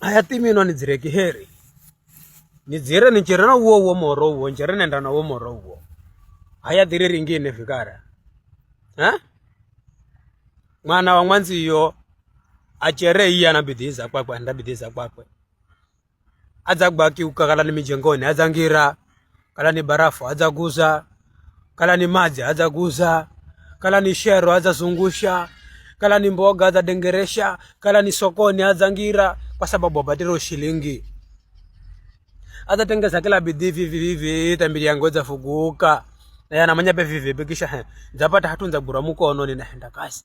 Haya timino nidzire kiheri nidzire nichere na uwo uwo moro uwo nchere nenda na uwo moro uwo haya dhiri ringine vikara ha? Mwana wa mwanziyo achere iya na bidii za kwakwe anda bidii za kwakwe adzagwa kala ni mijengoni adzangira kala ni barafu adzaguza kala ni maji adzaguza kala ni shero adzazungusha kala ni mboga adzadengeresha kala ni sokoni adzangira kwa sababu apatire shilingi adzatengeza kila bidii vivi vivi tambili yangu idzafuguka naye anamanya pe vivi kisha he ndzapata hatunza gura mukono ninahenda kazi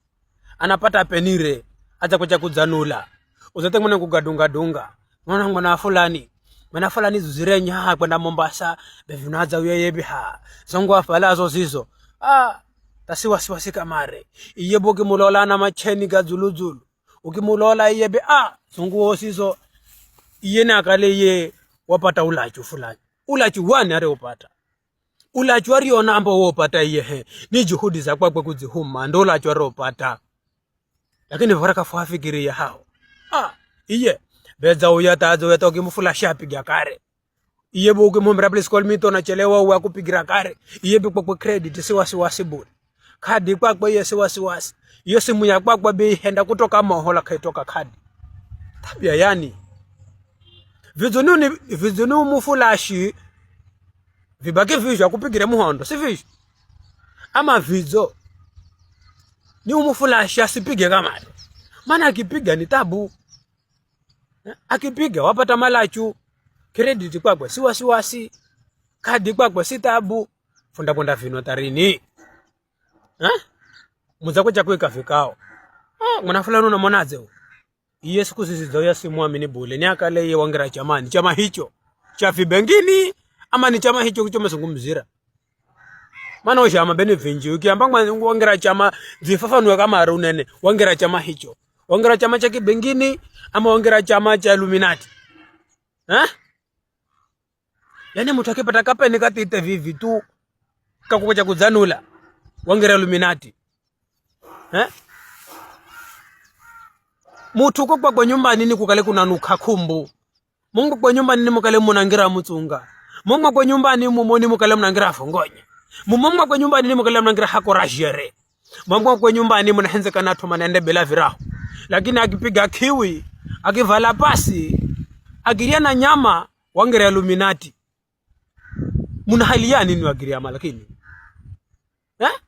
anapata penire adzakucha kudzanula uzate mwene kugadunga dunga mwana mwana fulani mwana fulani zuzire nyaha kwenda Mombasa bevinaza uyeye biha zongo afalazo zizo ah tasiwasiwasi kamare iye boke mulola na macheni gadzuludzulu ukimulola iye be ah zungu osizo iye nakale iye wapata ulachu fulani ulachu wani are upata ulachu ariona ambo wopata iye he ni juhudi za kwakwe kudzihuma ndo ulachu ariopata lakini varaka fuafikiria hao ah iye bedza uya tadza uya toki shapiga kare iye bo ukimhombera please call me tonachelewa uya kupigira kare iye bikwakwe credit siwasiwasi bure khadi kwakwe iye siwasiwasi iyo simu ya kwakwe bihenda kutoka mahola kaitoka khadi tabia yani vidzununi vidzunu mufulashi vibaki vizho akupigire muhondo si vizho ama vidzo ni umufulashi asipige kamari maana akipiga ni tabu akipiga wapata malachu credit kwakwe si wasiwasi khadi kwakwe si tabu funda kwenda vino tarini mudza kuika vikao mwana fulani unamonadze iye siku zizi simuamini bule ni akale iye wangira chamani chama hicho cha vibengini ama ni chama hicho kichomezungumzira maana ushama bene vinji ukiamba wangira chama dzifafanue kamari unene wangira chama hicho wangira chama cha kibengini ama wangira chama cha Illuminati eh? Yani mtu akipata kapeni katite vivi tu kakukocha kudzanula wangira Illuminati eh? Mutu ko kwa nyumba nini kukale kunanuka kumbu Mungu kwa nyumba nini mukale munangira mutsunga Mungu kwa nyumba nini mumoni mukale munangira fongonya Mungu kwa nyumba nini mukale munangira hakorajere Mungu kwa nyumba nini munahenzekana thoma bila viraho lakini akipiga kiwi akivala pasi akiria na nyama wangira Illuminati muna hali ya nini wagiriama lakini eh?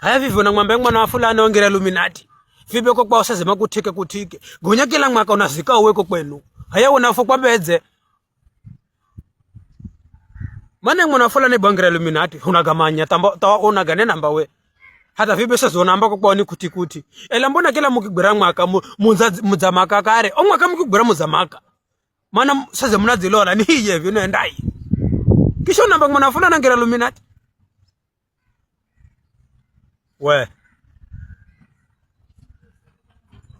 Haya vivyo na mwambe mwana wa fulani wangira Illuminati vibe kwa kwa usazima kutike kutike gonya kila mwaka unazika uweko kwenu haya unafo kwa bedze mana mwana fulani bangira Illuminati unagamanya tamba tawa unagane namba we hata vibe sasa unamba kwa ni kuti kuti ela mbona kila mukigwira mwaka mudzamaka kare omwaka mukigwira mudzamaka mana sasa munadzilola ni hiye vino ndai kisha unamba mwana fulani angira Illuminati we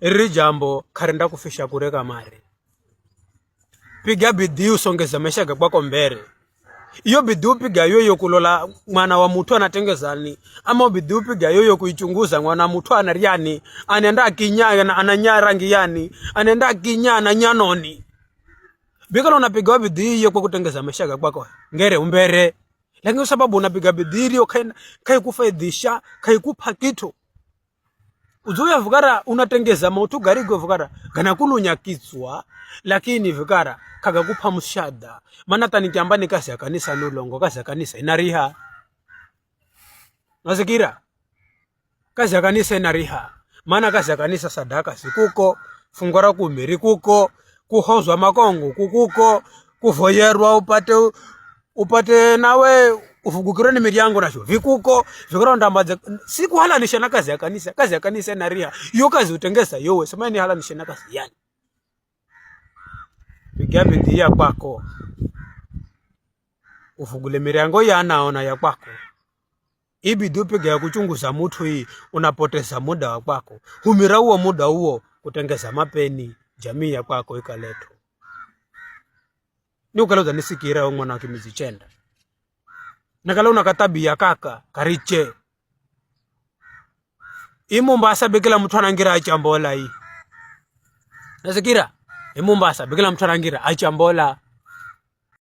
iri jambo kharenda kufisha kure kamari piga bidii usongeza maisha kwako mbere iyo bidii upiga yoyo kulola mwana wa mutu anatengezani ama bidii upiga yoyo kuichunguza mwana wa mutu anariani anenda akinya ananya rangi yani anenda akinya ananya bikala unapiga bidii iyo kwa kutengeza maisha kwako ngere umbere lakini kwa sababu unapiga bidii iyo kai kufaidisha kai kupa kitu uzoya vikara unatengeza mautu garigo vikara gana kulunya kitswa lakini vikara kagakupa mushada maana tanikiamba ni kazi ya kanisa nulongo kazi ya kanisa inariha nasikira kazi ya kanisa inariha maana kazi ya kanisa sadaka sikuko fungo ra kumi rikuko kuhozwa makongo kukuko kuvoyerwa upate upate nawe ufugukirwe ni miryango nasho vikuko vikuronda sikuhalanisha na kazi ya kanisa kazi ya kanisa inaria iyo kazi utengesa yowe sema ni halanisha na kazi yani piga bidii ya kwako ufugule miryango yanaona ya kwako ibidi upige ya kuchunguza mutu hii unapoteza muda wa kwako humira huo muda huo kutengeza mapeni jamii ya kwako ikaletwa ni ukaloza nisikira mwana wa kimizi chenda nakala una katabia kaka kariche i Mombasa be kila mtu anangira achambola hii Nasikira? E Mombasa bikila mtu arangira achambola.